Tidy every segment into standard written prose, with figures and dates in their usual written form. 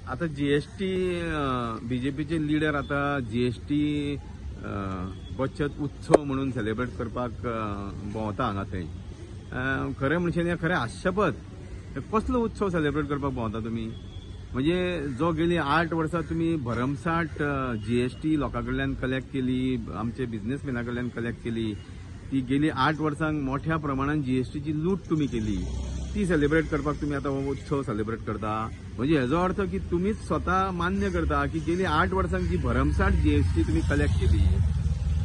आता GST बीजेपीचे leader आता GST बचत उत्सव म्हणून सेलिब्रेट करपाक भोंवता हांगा थंय. खरें म्हणशें हें खरें हास्यपद. कसलो उत्सव सेलिब्रेट करपाक भोंवता तुमी? म्हणजे जो गेली 8 वर्सां तुमी भरमसाठ जीएसटी लोकां कडल्यान कलेक्ट केली, आमचे बिजनेसमॅना कडल्यान कलेक्ट केली, ती गेली 8 वर्सांक मोठ्या प्रमाणान जीएसटीची लूट तुमी केली, ती सेलिब्रेट करपाक तुमी आतां हो उत्सव सेलिब्रेट करता. म्हणजे हेजो अर्थ की तुमीच स्वता मान्य करता की गेली 8 वर्सांक जी भरमसाठ जीएसटी तुमी कलेक्ट केली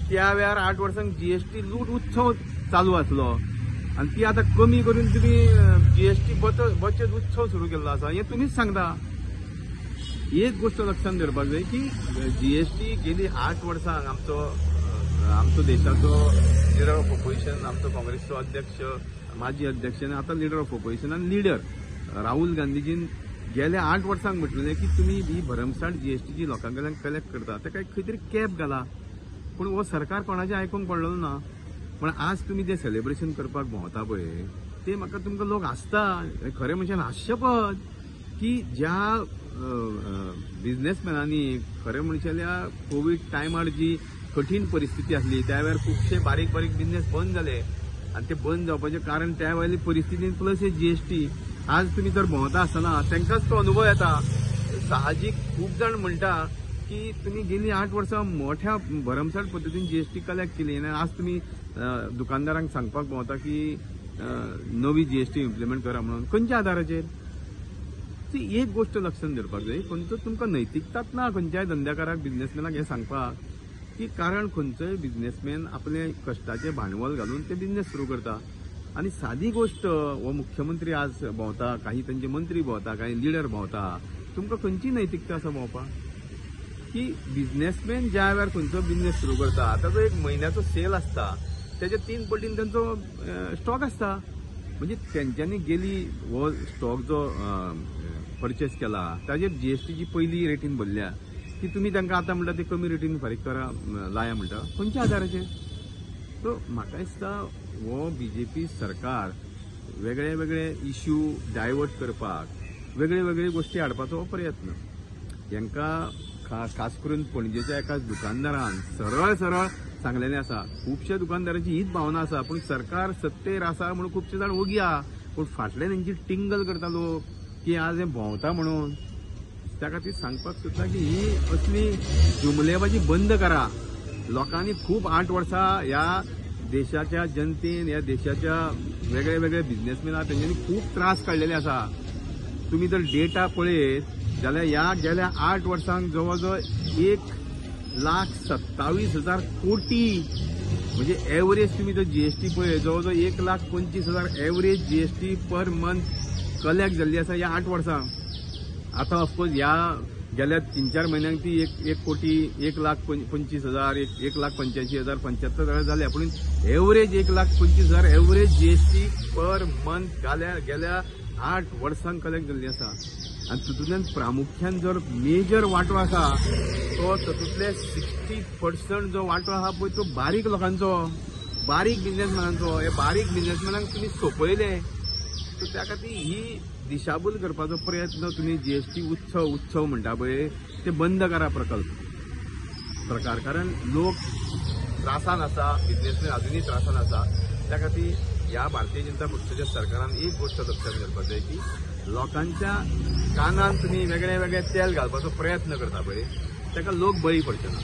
त्या वेळार 8 वर्सांक जीएसटी लूट उत्सव चालू आसलो आनी ती आतां कमी करून तुमी जीएसटी बचत उत्सव सुरू केल्लो आसा हें तुमीच सांगता. एक गोश्ट लक्षांत दवरपाक जाय की जीएसटी गेली 8 वर्सांक आमचो आमचो देशाचो लिडर ऑफ ओपोजिशन, आमचो काँग्रेसचो अध्यक्ष, माजी अध्यक्ष आनी आतां लिडर ऑफ ओपोजिशन आनी लिडर राहुल गांधीजीन गेल्या 8 वर्सांक म्हटलें की तुमी ही भरमसाठ जीएसटीची लोकां कडल्यान कलेक्ट करता ताका खंय तरी कॅप घाला. पूण हो सरकार कोणाचें आयकूंक पडलेलो ना. पण आज तुमी जें सेलिब्रेशन करपाक भोंवता पळय ते म्हाका तुमकां लोक हांसता. खरें म्हणजे हास्यपद की ज्या बिजनेसमॅनांनी खरें म्हणशे जाल्यार कोवीड टायमार जी कठीण परिस्थिती आसली त्या वेळार खुबशे बारीक बारीक बिजनेस बंद जाले आनी ते बंद जावपाचें कारण त्या वेळाली परिस्थितीन प्लस हे जीएसटी. आज तुमी जर भोंवता आसतना तांकांच तो अनुभव येता. साहजीक खूब जाण म्हणटा की तुमी गेली 8 वर्सां मोठ्या भरमसाठ पद्दतीन जीएसटी कलेक्ट केली आनी आज तुमी दुकानदारांक सांगपाक भोंवता की नवी जीएसटी इम्प्लिमेंट करा म्हणून. खंयच्या आदाराचेर? ती एक गोश्ट लक्षांत दवरपाक जाय, खंयचो तुमकां नैतिकताच ना खंयच्याय धंद्याकाराक बिजनेसमॅनाक हें सांगपाक की कारण खंयचोय बिजनेसमॅन आपलें कश्टाचें भांडवल घालून ते बिजनेस सुरू करता. आनी सादी गोश्ट हो मुख्यमंत्री आज भोंवता, काही तांचे मंत्री भोंवता, काही लिडर भोंवता, तुमकां खंयची नैतिकता आसा भोंवपाक की बिजनेसमॅन ज्या वेळार खंयचो बिजनेस सुरू करता ताचो एक म्हयन्याचो सेल आसता, तेच्या 3 पटीन तांचो स्टॉक आसता. म्हणजे तेंच्यांनी गेली हो स्टॉक जो परचेस केला ताजेर जीएसटीची पयली रेटीन भरल्या की तुमी तांकां आतां म्हणटा ते कमी रेटीन फारीक करा लाया म्हणटा, खंयच्या आदाराचेर? सो म्हाका दिसता हो बीजेपी सरकार वेगळे वेगळे इश्यू डायवर्ट करपाक वेगळे वेगळे गोश्टी हाडपाचो हो प्रयत्न. हांकां खास करून पणजेच्या एका दुकानदारान सरळ सरळ सांगलेलें आसा. खुबश्या दुकानदारांची हीच भावना आसा, पूण सरकार सत्तेर आसा म्हणून खुबशे जाण ओगी आहा, पूण फाटल्यान तेंची टिंगल करता लोक की आज हें भोंवता म्हणून. त्या खातीर सांगपाक सोदता की ही असली जुमलेबाजी बंद करा. लोकांनी खूब 8 वर्सां ह्या देशाच्या जनतेन, ह्या देशाच्या वेगळे वेगळे बिजनेसमॅना तेंच्यांनी खूब त्रास काडलेले आसा. तुमी जर डेटा पळयत जाल्यार ह्या गेल्या 8 वर्सांक जवळ जवळ 1,27,000 कोटी म्हणजे एवरेज तुमी जर जीएसटी पळयत जवळ जवळ 1,25,000 average GST per month collect जाल्ली आसा ह्या 8 वर्सांक. आतां ऑफकोर्स ह्या गेल्या 3-4 म्हयन्यांक ती 1 कोटी 1,25,000 1,85,000 75,000 जाल्या, पूण average 1,25,000 average GST per month गेल्या 8 वर्सांक कलेक्ट जाल्ली आसा. आनी तितूंतल्यान प्रामुख्यान जर मेजर वांटो आसा तो तातूंतले 60% जो वांटो आसा पळय तो बारीक लोकांचो, बारीक बिजनेसमॅनांचो. हे बारीक बिजनेसमॅनांक तुमी सोंपयले. सो त्या खातीर ही दिशाभूल करपाचो प्रयत्न तुमी जीएसटी उत्सव उत्सव म्हणटा पळय ते बंद करा प्रकार, कारण लोक त्रासान आसा, बिजनेसमॅन अजुनूय त्रासान आसा. त्या खातीर ह्या भारतीय जनता पक्षाच्या सरकारान एक गोश्ट लक्षात घेवपाक जाय की लोकांच्या कानान तुमी वेगळे वेगळे तेल घालपाचो प्रयत्न करता पळय ताका लोक बळी पडचे ना.